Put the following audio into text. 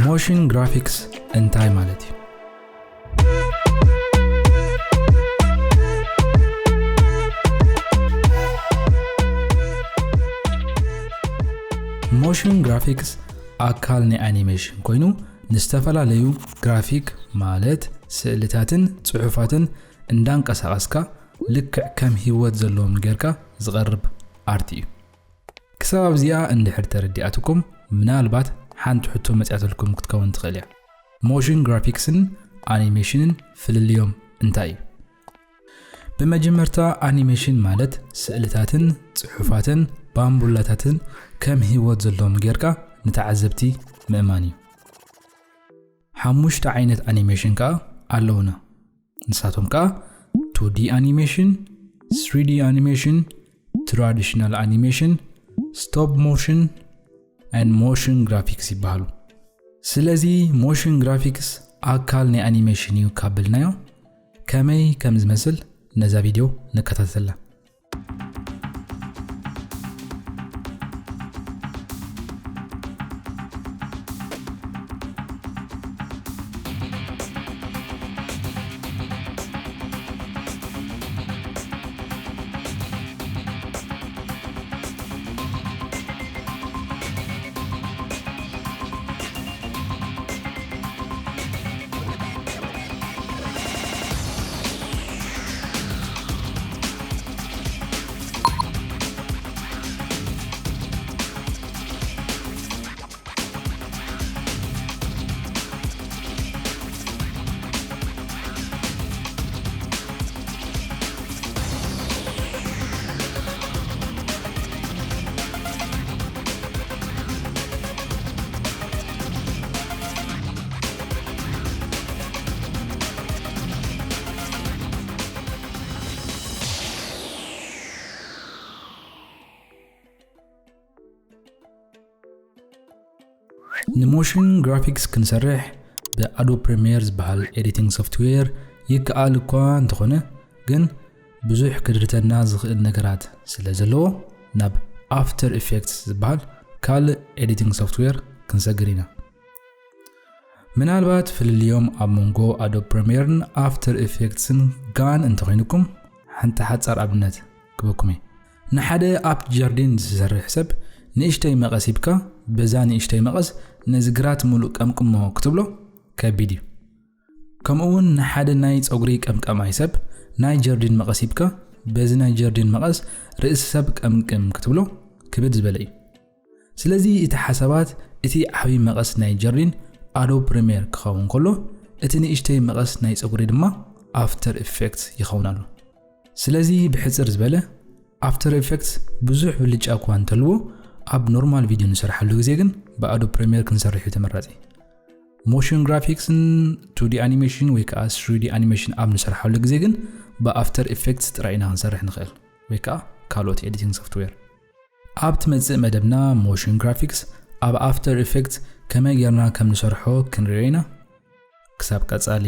Motion graphics እንታይ ማለት እዩ? Motion graphics ኣካል ናይ ኣኒሜሽን ኮይኑ፣ ንዝተፈላለዩ ግራፊክ ማለት ስእልታትን ጽሑፋትን እንዳንቀሳቐስካ ልክዕ ከም ህይወት ዘለዎም ጌርካ ዝቐርብ ኣርት እዩ። ክሳብ ኣብዚኣ እንድሕር ተረዲኣትኩም፣ ምናልባት ሓንቲ ሕቶ መጺኣትልኩም ክትከውን ትኽእል እያ። ሞሽን ግራፊክስን ኣኒሜሽንን ፍልልዮም እንታይ እዩ? ብመጀመርታ፣ ኣኒሜሽን ማለት ስእልታትን ጽሑፋትን ባምቡላታትን ከም ህይወት ዘለዎም ጌርካ ንተዓዘብቲ ምእማን እዩ። ሓሙሽተ ዓይነት ኣኒሜሽን ከኣ ኣለውና። ንሳቶም ከኣ two D animation፣ three D animation፣ traditional animation፣ stop motion and motion graphics ይበሃሉ። ስለዚ ሞሽን ግራፊክስ ኣካል ናይ ኣኒሜሽን እዩ ካብ በልናዮ፣ ከመይ ከም ዝመስል ነዛ ቪድዮ ንከታተላ። ንሞሽን ግራፊክስ ክንሰርሕ ብኣዶብ ፕሪሚየር ዝበሃል ኤዲቲንግ ሶፍትዌር ይከኣል እኳ እንተኾነ፣ ግን ብዙሕ ክድርተና ዝኽእል ነገራት ስለ ዘለዎ፣ ናብ ኣፍተር ኢፌክትስ ዝበሃል ካልእ ኤዲቲንግ ሶፍትዌር ክንሰግር ኢና። ምናልባት ፍልልዮም ኣብ መንጎ ኣዶብ ፕሪሚየርን ኣፍተር ኢፌክትስን ጋን እንተኾይንኩም፣ ሓንቲ ሓጻር ኣብነት ክበኩም እየ። ንሓደ ኣብቲ ጀርዲን ዝሰርሕ ሰብ ንእሽተይ መቐስ ሂብካ፣ በዛ ንእሽተይ መቐስ ነዚ ግራት ሙሉእ ቀምቅሞ ክትብሎ ከቢድ እዩ። ከምኡ እውን ንሓደ ናይ ጸጉሪ ቀምቃማይ ሰብ ናይ ጀርዲን መቐስ ሂብካ፣ በዚ ናይ ጀርዲን መቐስ ርእሲ ሰብ ቀምቅም ክትብሎ ክብድ ዝበለ እዩ። ስለዚ እቲ ሓሳባት፣ እቲ ዓብዪ መቐስ ናይ ጀርዲን ኣዶብ ፕሪሚየር ክኸውን ከሎ፣ እቲ ንእሽተይ መቐስ ናይ ጸጉሪ ድማ ኣፍተር ኢፌክትስ ይኸውን ኣሎ። ስለዚ ብሕጽር ዝበለ፣ ኣፍተር ኢፌክትስ ብዙሕ ብልጫ እኳ እንተልዎ፣ ኣብ ኖርማል ቪድዮ ንሰርሓሉ ግዜ ግን ብኣዶብ ፕሪሚየር ክንሰርሕ እዩ ተመራጺ። ሞሽን ግራፊክስን two D ኣኒሜሽን ወይ ከኣ three D ኣኒሜሽን ኣብ ንሰርሓሉ ግዜ ግን ብኣፍተር ኢፌክትስ ጥራይ ኢና ክንሰርሕ ንኽእል፣ ወይ ከኣ ካልኦት ኤዲቲንግ ሶፍትዌር። ኣብ ትመጽእ መደብና ሞሽን ግራፊክስ ኣብ ኣፍተር ኢፌክትስ ከመይ ጌርና ከም ንሰርሖ ክንሪኦ ኢና። ክሳብ ቀጻሊ።